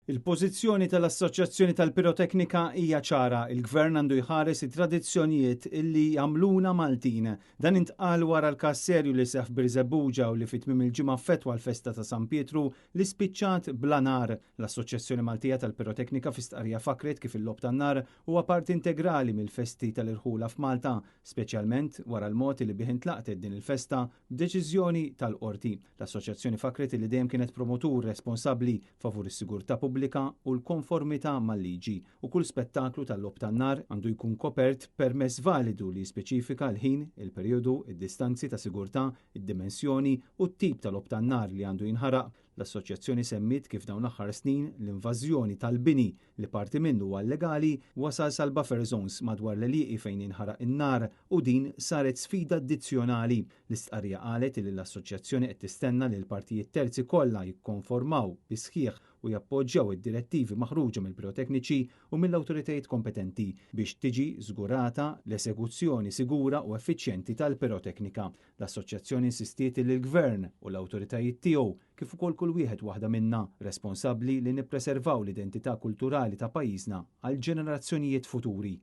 Il-pożizzjoni tal-Assoċjazzjoni tal-Piroteknika hija ċara, il-Gvern għandu jħares it-tradizzjonijiet illi jagħmluna Maltin. Dan intqal wara l-każ serju li seħħ f'Birżebbuġa u li fi tmiem il-ġimgħa affettwa l-festa ta' San Pietru li spiċċat bla nar. L-Assoċjazzjoni Maltija tal-Piroteknika fi stqarrija fakkret kif il-logħob tan-nar huwa parti integrali mill-festi tal-irħula f'Malta, speċjalment wara l-mod li bih intlaqtet din il-festa b'deċiżjoni tal-Qorti. L-Assoċjazzjoni fakkret li dejjem kienet promotur responsabbli favur is-sigurtà pubblika u l-konformità mal-liġi u kull spettaklu tal-logħob tan-nar għandu jkun kopert b'permess validu li jispeċifika l-ħin, il-perjodu, id-distanzi ta' sigurtà, id-dimensjoni u t-tip ta' logħob tan-nar li għandu jinħaraq. L-Assoċjazzjoni semmiet kif dawn l-aħħar snin l-invażjoni tal-bini li parti minnu huwa llegali wasal sal-buffer zones madwar l-għelieqi fejn jinħaraq in-nar u din saret sfida addizzjonali. L-istqarrija qalet li l-Assoċjazzjoni qed tistenna li l-partijiet terzi kollha jikkonformaw bis-sħiħ u jappoġġjaw id-direttivi maħruġa mill-pirotekniċi u mill-awtoritajiet kompetenti biex tiġi żgurata l-esekuzzjoni sigura u effiċjenti tal-piroteknika. L-Assoċjazzjoni insistiet li l-Gvern u l-awtoritajiet tiegħu, kif ukoll kull wieħed waħda minna, responsabbli li nippreservaw l-identità kulturali ta' pajjiżna għall-ġenerazzjonijiet futuri.